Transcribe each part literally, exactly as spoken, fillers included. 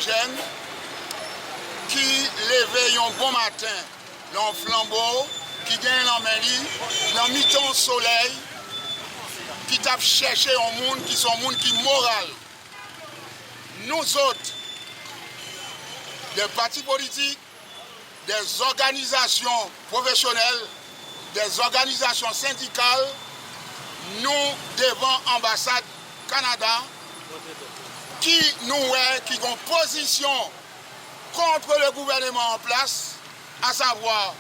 jèn ki leve yon bon maten nan yon flanbo ki gen nan men li, nan mitan yon solèy ki t ap chèche yon moun ki se yon moun ki moral. Nou zòt, de pati politik, de zòganizasyon pwofesyonèl, de zòganizasyon sendikal, nou devan anbasad Kanada, ki nou wè ki gon pozisyon contre le gouvernement en place, à savoir,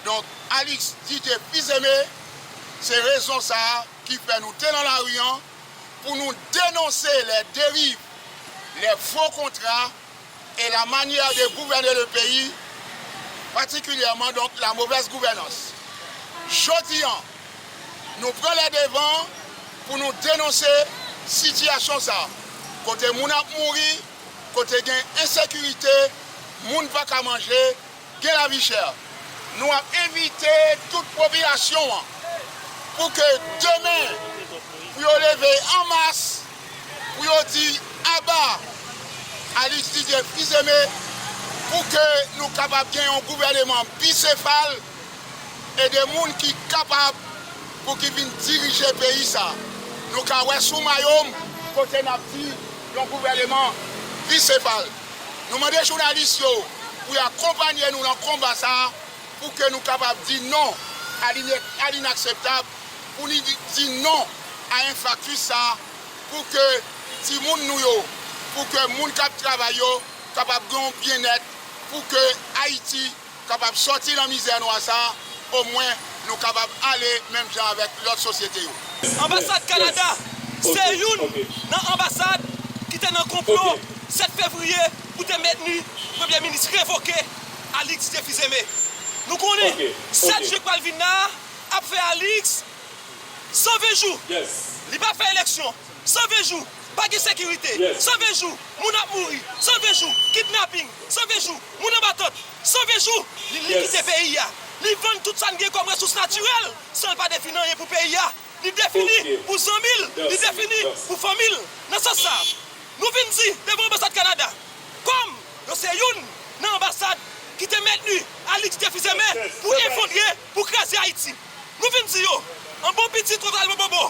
donc, Alix Didier Fils-Aimé, se rezon sa a ki fè nou te nan lari an pou nou denonse les dérives, les faux contrats et la manière de gouverner le pays, particulièrement donc la mauvaise gouvernance. Jodi an, nou pran lè devan pou nou denonse sitiyasyon sa a, kote moun ap mouri, kote gen ensekirite, moun pa ka manje, gen lavi chè. Nou ap envite tout popilasyon an pou ke demen, pou yo leve an mas, pou yo di aba Alix Didier Fils-Aimé, pou ke nou kapab gen yon gouvèneman bisefal e de moun ki kapab pou ki vin dirije peyi sa. Nou ka wè sou mayo m kote n ap di yon gouvèneman bisefal. Nou mande jounalis yo pou y akonpanye nou nan konba sa a, pou ke nou kapab di non à l'ine-, à l'inakseptab, pou nou di, di non a enfraktis sa a, pou ke timoun nou yo, pou ke moun k ap travay yo kapab gen yon byennèt, pou ke Ayiti kapab sòti nan mizè nwa sa a, omwen nou kapab ale menm jan avèk lòt sosyete yo. Anbasad Kanada se youn nan anbasad ki te nan konplo sèt fevriye pou te mentni Premye Minis revoke Alix Didier Fils-Aimé. Nou konnen sèt jen k pral vin la a ap fè Alix san ven jou. Li pa fè eleksyon. San ven jou, pa gen sekirite. San ven jou, moun ap mouri. San ven jou, kidnaping. San ven jou, moun anba tant. San ven jou, li, li kite peyi a. Li vann tout sa n gen kòm resous natirèl san l pa defini anyen pou peyi a. Li defini pou zanmi l, li defini pou fanmi l. Nan sans sa, nou vin di devan anbasad Kanada, kòm yo se youn nan anbasad ki te mentni Alix Didier Fils-Aimé pou efondre, pou kraze Ayiti. Nou vin di yo, an bon pitit Rosalvo Bobo,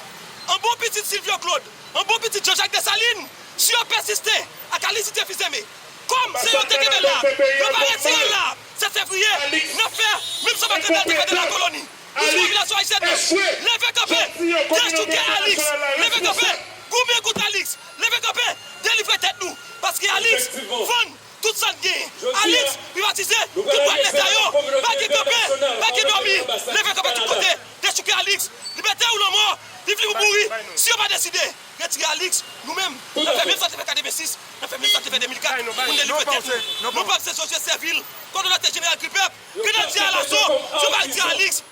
an bon pitit Silvio Claude, an bon pitit Jean-Jacques Dessalines, si yo pèsiste ak Alix Didier Fils-Aimé, kòm se yo te kenbe l la, yo pa retire l la, sèt fevriye, n ap fè menm sa Marc Lebel te fè de la koloni. Nou di popilasyon ayisyèn nan, leve kanpe, dechouke Alix, leve kanpe, goumen kont Alix, leve kanpe, delivre tèt nou, paske Alix vann tout sa n genyen. Alix privatize tout bwat leta yo. Pa gen kanpe, pa gen dòmi. Leve kanpe tout kote. Dechouke Alix. Libète ou lanmò. Viv li ou mouri. Si yo pa deside retire Alix, nou menm, n ap fè menm sa n te fè katrevensis, n ap fè menm sa n te fè de mil kat pou n delivre tèt nou. Nou p ap se sòsye sèvil kòdonatè jeneral Kripèp, Grenadye Alaso, si yo pa retire Alix,